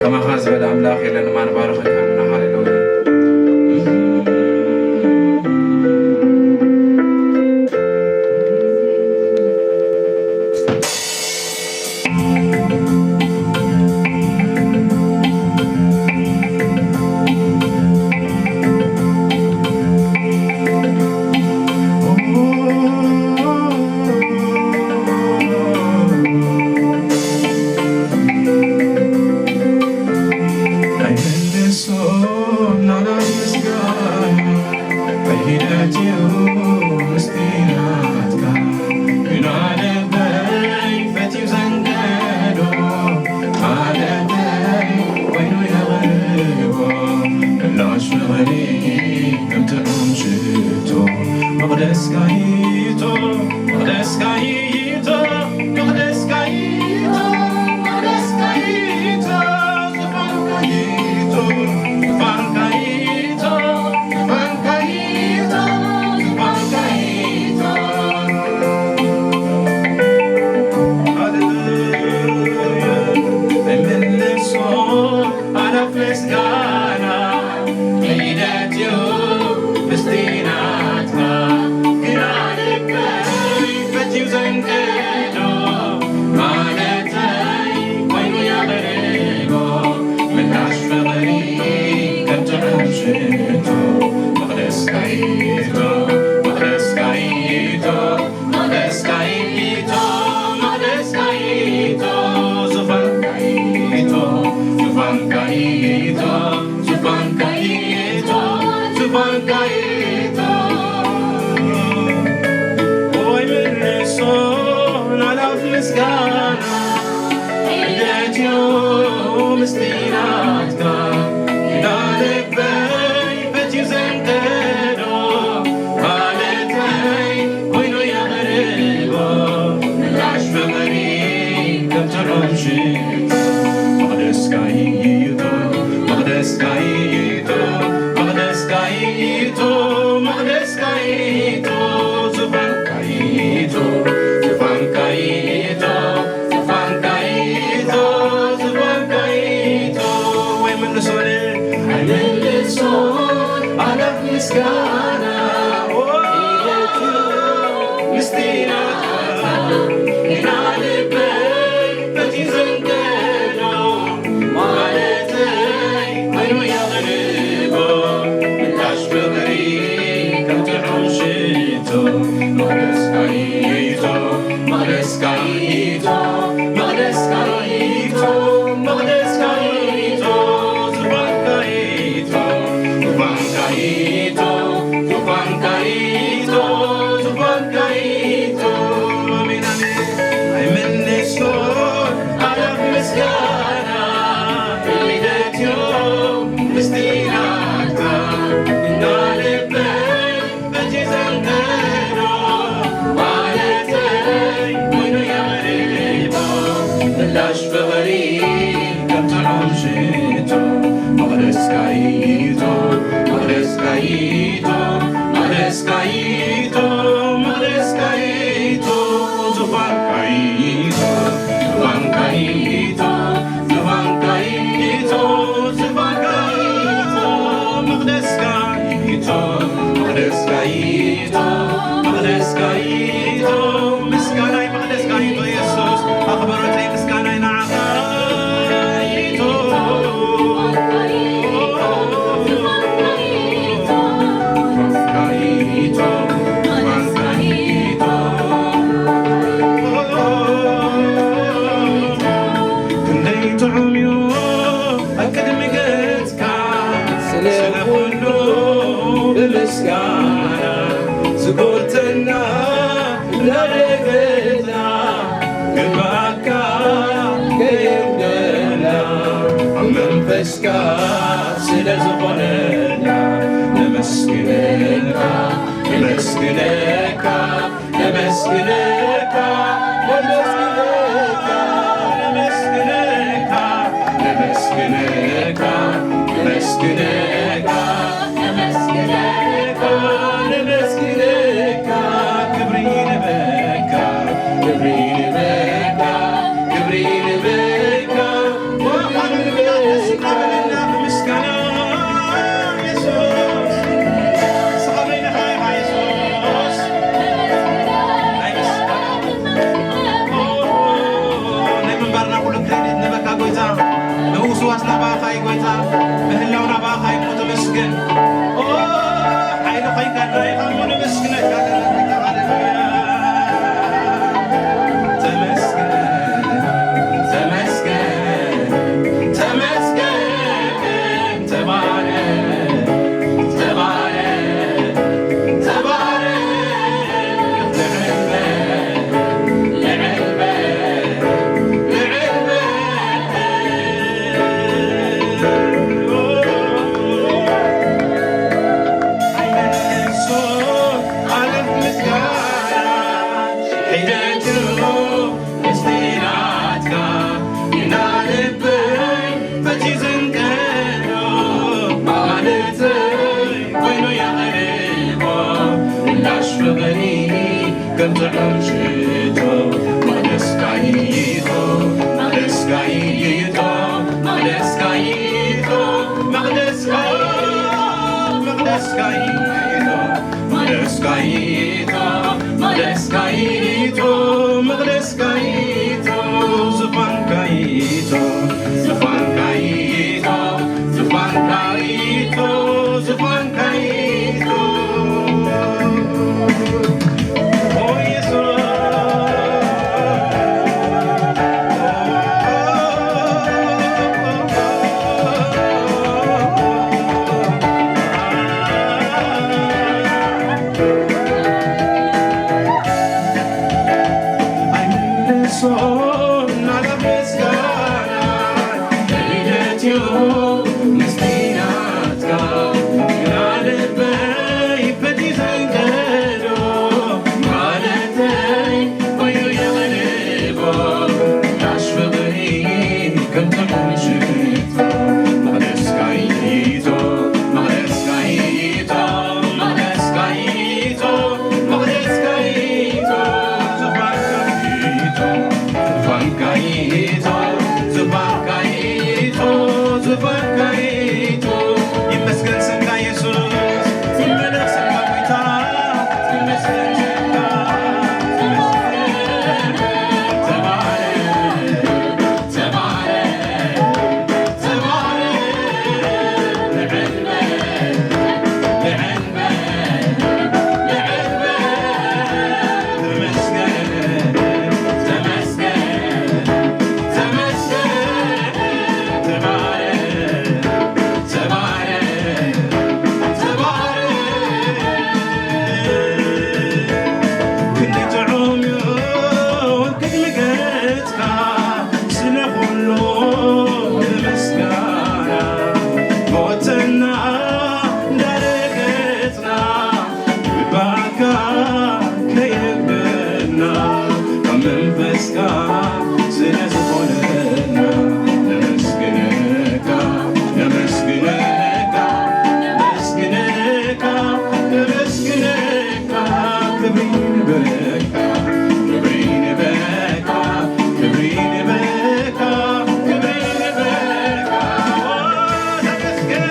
ከማኻ ዝበለ ኣምላኽ የለን፣ እማ ንባርኸካ ኣለና። ሃሌሉያ። ኣይመልሶን ናላ ምስጋና፣ በሂደት እዩ ምስቲ ናትካ። ግና ልበይ ፈትዩ ዘንገዶ፣ ማለተይ ኮይኑ የቕርቦ። ምላሽ ፍቕሪ ከም ጥዑም ሽቶ፣ መቕደስካ ይእቶ፣ መቕደስካ ይእቶ፣ መቕደስካ ይእቶ፣ መቕደስካ ይእቶ፣ ዙፋንካ ይእቶ፣ ዙፋንካ ይእቶ፣ ዙፋንካ ይእቶ፣ ዙፋንካ ይእቶ። ሃሌሉያ። ኣይምልሶ ኣላፍ ምስጋና፣ ሒደት እዩ ምስቲ ናትካ። ግና ልበይ ፈትዩ ዘንገዶ፣ ማለተይ ኮይኑ የቕርቦ። ምላሽ ፍቕሪ ከም ጥዑም ሽቶ፣ መቕደስካ ይእቶ፣ መቕደስካ ይእቶ፣ መቕደስካ ይእቶ፣ መቕደስካ ይእቶ፣ ዙፋንካ ይእቶ፣ ዙፋንካ ይእቶ፣ ዙፋንካ ይእቶ፣ ዙፋንካ ይእቶ። ወይ ምልሶ ናላፍ ምስጋና፣ ሒደት እዩ ምስቲ ናትካ። ግና ልበይ ፈትዩ ዘንገዶ፣ ማለተይ ኮይኑ የቕርቦ። ምላሽ ፍቕሪ ከም ጥዑም ሽቶ፣ መቕደስካ ይእቶ፣ መቕደስካ ይእቶ፣ መቕደስካ ይእቶ፣ መቕደስካ ይእቶ፣ ዙፋንካ ይእቶ፣ ዙፋንካ ይእቶ፣ ዙፋንካ ይእቶ፣ ዙፋንካ ይእቶ። ወይ ምልሶን፣ ኣይምልሶን ኣላፍ ምስጋና፣ ኦ፣ ሒደት እዩ ምስቲ ናትካ። ግና ልበይ ፈትዩ ዘንገዶ፣ ማለተይ ኮይኑ የቕርቦ። ምላሽ ፍቕሪ ከም ጥዑም ሽቶ፣ መቕደስካ ይእቶ፣ መቕደስካ ይእቶ፣ መቕደስካ ይእቶ፣ መቕደስካ ይእቶ፣ ዙፋንካ ይእቶ፣ ዙፋንካ ይእቶ፣ ዙፋንካ ይእቶ፣ ዙፋንካ ይእቶ። ኣሜን፣ ኣሜን። ኣይምልሶን ኣላፍ ምስጋና፣ ሒደት እዩ ምስቲ ናትካ። ግና ልበይ ፈትዩ ዘንገዶ፣ ማለተይ ኮይኑ የቕርቦ። ምላሽ ፍቕሪ ከም ጥዑም ሽቶ፣ መቕደስካ ይእቶ፣ መቕደስካ ይእቶ፣ መቕደስካ ይእቶ፣ መቕደስካ ይእቶ፣ ዙፋንካ ይእቶ፣ ዙፋንካ ይእቶ፣ ዙፋንካ ይእቶ፣ ዙፋንካ ይእቶ፣ መቕደስካ ይእቶ፣ መቕደስካ ይእቶ፣ መቕደስካ ይእቶ፣ ምስጋናይ መቕደስካ ይእቶ፣ የሱስ ኣኽብሮተይ ምስጋናይ ንዓኻ ይእቶ። ክንደይ ጥዑም እዩ ኣብ ቅድሚ ገጽካ ስለ ኩሉ ብምስጋና ዝጎተና እንዳደገና ግባካ ከየጉደልና ኣብ መንፈስካ ስለ ዝኾነና ነመስግነካ፣ ነመስግነካ፣ ነመስግነካ፣ ነመስግነካ፣ ነመስግነካ፣ ነመስግነካ፣ ነመስግነካ፣ ነመስግነካ፣ ነመስግነካ፣ ክብሪ ንበካ፣ ክብሪ ንበካ፣ ክብሪ ንበካ፣ ክብሪ ንበካ። ባስ ናባኻ እዩ ጎይታ፣ ምህላው ናባኻ እዩ እሞ ተመስገን። ኦ፣ ሓይሊ ኮይንካና ኢኻ እሞ ነመስግነካ ኣለና ጎይታ፣ ሃሌሉያ። ተመስገን፣ ተመስገን፣ ተመስገን፣ ተባረክ፣ ተባረክ፣ ተባረክ፣ ንዕል በል፣ ንዕል በል፣ ንዕል በል። ኣይመልሶ ኣለፍ ምስጋና ሒደትሉ ምስቲ ናትካ ግና ልበይ በቲ ዝንቀዶ ማለተይ ኮይኑ የቕርቦ ምላሽ ፍቕሪ ከም ጥዑም ሽቶ መቕደስካ ይቶ መቕደስካ ይቶ መቕደስካ ይቶ መቕደስካ ይቶ መቕደስካ ይቶ መቕደስካ ይቶ መቕደስካ ይቶ መቕደስካ ይቶ ዙፋንካ ይቶ ዙፋንካ ይቶ ዙፋንካ ይቶ ዙፋንካ ይቶ ኦ ኢየሱስ። ኣይምልሶን ናብ ምስጋና፣ ደሊለትዮ ምስኪናትካ፣ ግና ልበይ በቲ ዘንቀዶ ማለተይ ኮይኑ የቕርቦ ምላሽ ፍቕሪ ከም ጥዑም ሽቶ። መቕደስካ ይቶ፣ መቕደስካ ይቶ፣ መቕደስካ ይቶ፣ መቕደስካ ይቶ፣ ዙፋንካ ይቶ፣ ዙፋንካ ይቶ፣ ዙፋንካ ይቶ፣ ዙፋንካ ይቶ። ይመስገን ስምካ ኢየሱስ፣ ይመለኽ ስምካ ጎይታ፣ ይመስገን ስምካ፣ ይመስገን። ተባረክ። ክንደይ ጥዑም እዩ ቅድሚ ገጽካ ስለ ኩሉ ብምስጋና ሞትና እንዳረገጽና ልባካ ከየብና ካብ መንፈስካ ስለ ዝኾነና ነመስግነካ ነመስግነካ ነመስግነካ ነመስግነካ ክብሪ ንበካ ክብሪ ንበካ ክብሪ ንበካ ክብሪ ንበካ ኦ ተመስገን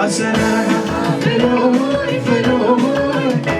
ኣሰራርሓ ፍሉይ ፍሉይ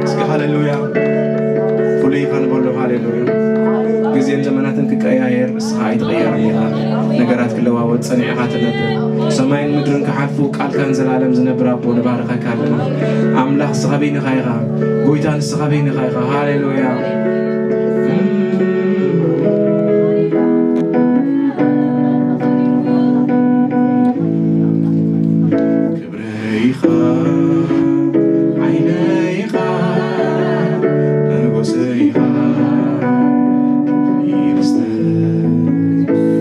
እስኪ ሃሌሉያ ፍሉይ ኢኻ ንበሎ። ሃሌሉያ። ግዜን ዘመናትን ክቀያየር፣ ንስኻ ኣይትቐየርን ኢኻ። ነገራት ክለዋወጥ ጸኒዕኻ ትነብር። ሰማይን ምድርን ክሓልፉ፣ ቃልካን ዘላለም ዝነብር ኣቦ፣ ንባርኸካ ኣለና። ኣምላኽ ንስኻ በይንኻ ኢኻ። ጎይታ ንስኻ በይንኻ ኢኻ። ሃሌሉያ። ክብረይ ኢኻ፣ ዓይነይ ኢኻ፣ መጎሰይ ኢኻ፣ ይርስተይ።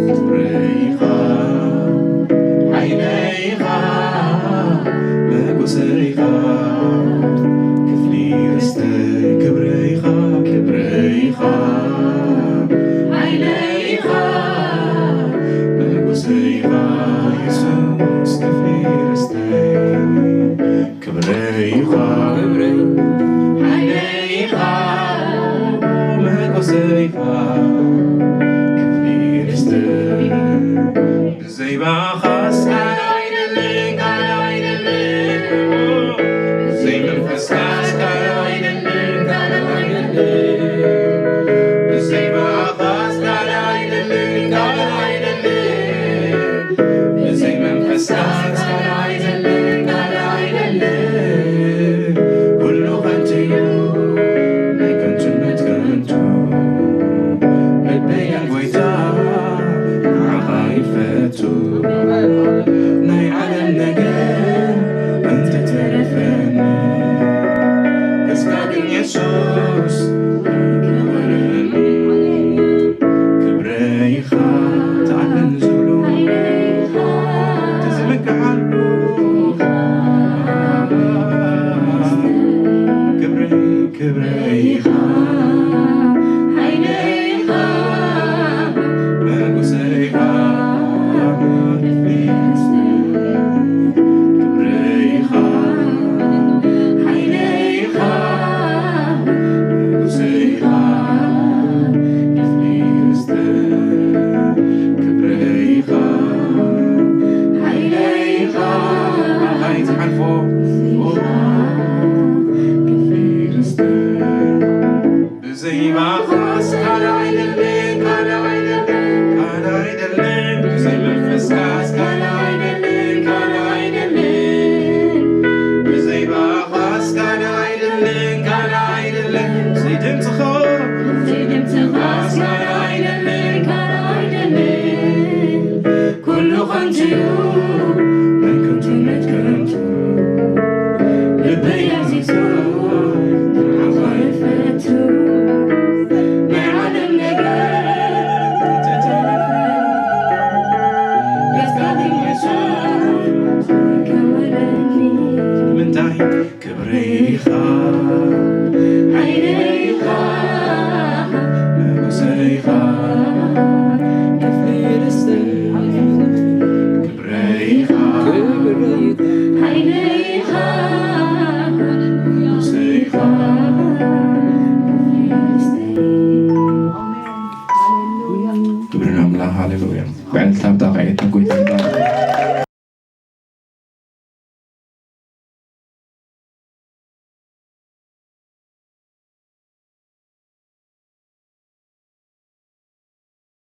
ክብረይ ኢኻ፣ ዓይነይ ኢኻ፣ መጎሰይ ኢኻ፣ ክፍሊ ርስተይ። ክብረይ ኢኻ፣ ክብረይ ኢኻ፣ ዓይነይ ኢኻ፣ መጎሰይ ኢኻ፣ የሱስ ክፍሊ ርስተይ። ክብረይ ኢኻ፣ ክብረይ፣ ሓይለይ ኢኻ፣ መጎሰይ ኢኻ፣ ክፍሊ ርስትይ። ብዘይ ብኣኻስ ካልእ ኣይደልን፣ ካልእ ኣይደልን። ብዘይ መንፈስካስ ካልእ ኣይደልን፣ ካልእ ኣይደልን። ብዘይ ብኣኻስ ካልእ ኣይደልን፣ ካልእ ኣይደልን። ብዘይ መንፈስካ ካልእ ኣይደልን፣ ካልእ ኣይደልን። ኩሉ ከንቱ እዩ፣ ናይ ከንቱነት ከንቱ። ልበይ ጎይታ፣ ንዓኻ ይፈቱ። ናይ ዓለም ነገር እንተተረፈኒ፣ እስካ ግን የሱስ ክብረይ ኢኻ፣ ተኣምን ዝብሉ ትዝምግዓሉ። ክብረይ፣ ክብረይ ኢኻ፣ ሓይለይ ኢኻ፣ መጎሰይ ኢኻ። ክብረይ ኢኻ፣ ሓይለይ ኢኻ፣ ንጉሰይ ኢኻ፣ ክፍሊ ርስተይ። ክብረይ ኢኻ፣ ሓይለይ ኢኻ፣ ብኣኻ እዩ ዝሓልፎ። ክፍሊ ርስተይ። ብዘይ ብኣኻስ ካልእ ኣይደልን፣ ካልእ ኣይደልን፣ ካልእ ኣይደልን። ብዘይ መንፈስካስ ካልእ ኣይደልን፣ ካልእ ኣይደልን። ብዘይ ብኣኻስ ካልእ ኣይደልን፣ ካልእ ኣይደልን። ብዘይ ድምፅኻ፣ ብዘይ ድምፅኻስ ካልእ ኣይደልን፣ ካልእ ኣይደልን። ኩሉ ከንቱ እዩ፣ ናይ ከንቱነት ከንቱ። ልበይ ኣዚዙ፣ ንዓኻ ይፈቱ። ናይ ዓለም ነገር ተተረፈ፣ ደስታ ግን የሱስ ከወለኒ። ንምንታይ ክብረይ ኢኻ፣